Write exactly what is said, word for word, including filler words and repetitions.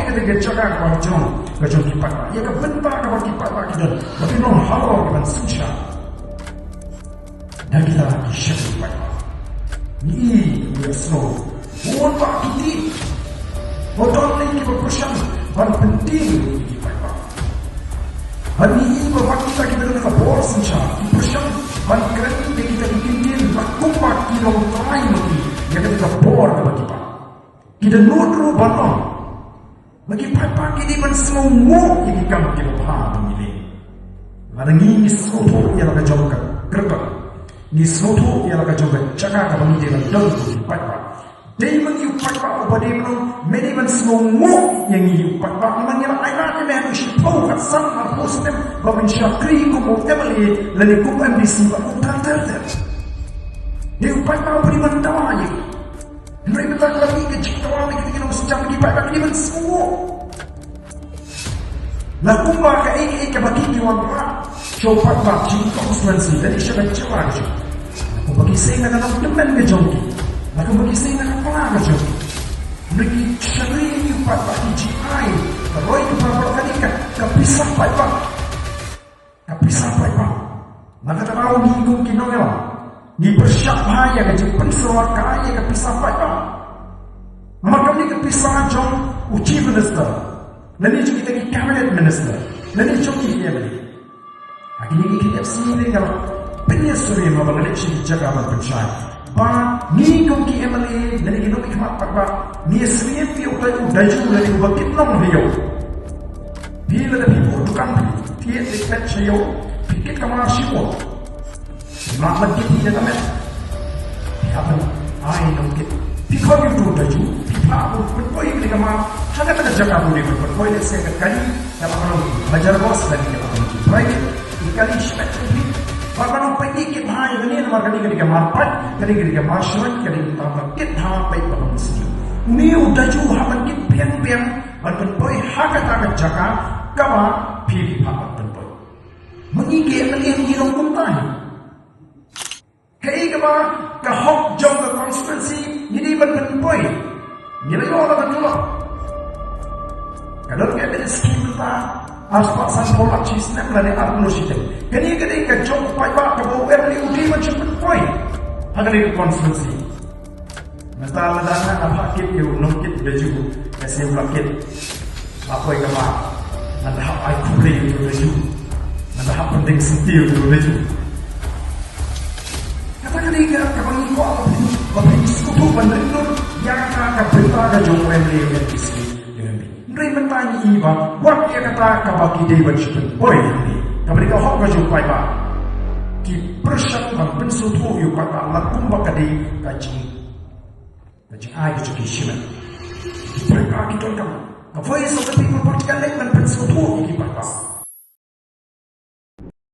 Kane ka jaka kaba jong, ka jong ki paidbah. Ïa ka bynta kaba ki paidbah ki don, ba ki nong halor ki ban synshar da kita ki shakri paidbah. Ngi ïohsngew, bun bah ki tip, ba don lei kiba pyrshang ban pyntieng ïa ki paidbah. Bad ngi ïohi ba wat kita kiba don ka bor synshar ki pyrshang ban kren ïa kita ki kyntien la kumba ki long trai ma ki ïa kata ka bor kaba ki pan. Ki da nud ruh ban ong ba ki paidbah ki dei ban sngewnguh ïa ki kam kiba bha ba ngi leh. Lada ngi, ngi sngewthuh ïa la ka jong ka kyrpang, ngi sngewthuh ïa la ka jong ka jaka kaba ngi dei ban don kum ki paidbah. Dei ma ngi u paidbah uba dei ban ong, me dei ban sngewnguh ïa ngi u paidbah. Namar ngi la ailad ïa me ha u shiphew, khatsan, arphew snem ba men shakri kum u M L A lane kum M D C bad kum tang ter ter. Dei u paidbah uba dei ban dawa ïa ngi. Hynrei mynta ka la mih ka jingdawa na kita ki nongsynshar, ki paidbah ki dei ban sngewnguh. La kumba kaei kaei kaba ki, ki wanrah sha u paidbah jong ka constituency, lane sha ka jylla ka jong, la kumba ki seng na ka nongtymmen ka jong ki, la kumba ki seng na ka pla ka jong ki, hynrei ki shakri ïa u paidbah, ki jingai ka roi ka par, ka dei ka, ka pisa paidbah. Ka pisa paidbah. Na kata ka daw ngi kum ki nongïalam ngi pyrshah bha ïa ka jingpynsyrwa ka, ïa ka pisa paidbah. Namar kam dei ka pisa jong u Chief Minister, lane jong kita ki Cabinet Minister, lane jong ki M L A. Ha kine ki khyndiat sngi nga la pynïasyriem haba nga leit sha ki jaka ban pynshai ba ngi kum ki M L A lane ki nongmihkhmat paidbah, ngi ïasyriem ïa uta u daju lane uba kit nong ha ïew. Phi lada phi buh dukan, phi thied, phi pet sha ïew, phi kit ka mar shibun, phi mad ban kit ïa ka met, phi hap ban ai nongkit. Phi khot ïa uto u daju, phi phah ban pynpoi ïa kane ka mar ha kata ka jaka ba u dei ban pynpoi, lehse ka kali, ka la ban long hajar bos, kali ka la ban long private, ka kali shimet jong phi. Bad ban long pynïaid kit bha ïa kane namar kane ka dei ka mar paid, kane ka dei ka mar shrine, kane ka dei ka mar kit bha paid ba long sniew. Une u daju u hap ban kit biang biang ban pynpoi ha kata ka jaka kaba phi, phi phah ban pynpoi. Ma ngi ki M L A ngi long kumta hi. Kaei kaba ka hok jong ka constituency ngi dei ban pynpoi. Ngi la ïoh la ka tulop. Ka don ka M L A scheme mynta arspah sanphew lak shi snem lane arphew shi snem. Kane ka dei ka jong u paidbah kaba u M L A u dei ban shu pynpoi ha kane ka constituency. Mynta lada nga, nga phah kit ïa u nongkit daju, ka siew la kit, la poi ka mar, ngan da hap ai khublei ïa u daju, ngan da hap pyndeng syntiew ïa u daju. Kata ka dei ka, kaba ngi kwah ba phi, ba phi sngewthuh ban rit lut ïa kata ka bynta ka jong u M L A, u M P C, u M P. Hynrei mynta ngi i ba wat ïa kata kaba ki dei ban shu pynpoi hangne, kaba dei ka hok ka jong u paidbah, ki pyrshang ban pynsngewthuh ïa u paidbah la kumba ka dei ka jing, ka jingai ka jong ki shimet. Ki paidbah ki donkam ka Voice of the People Party ka leit ban pynsngewthuh ïa ki paidbah.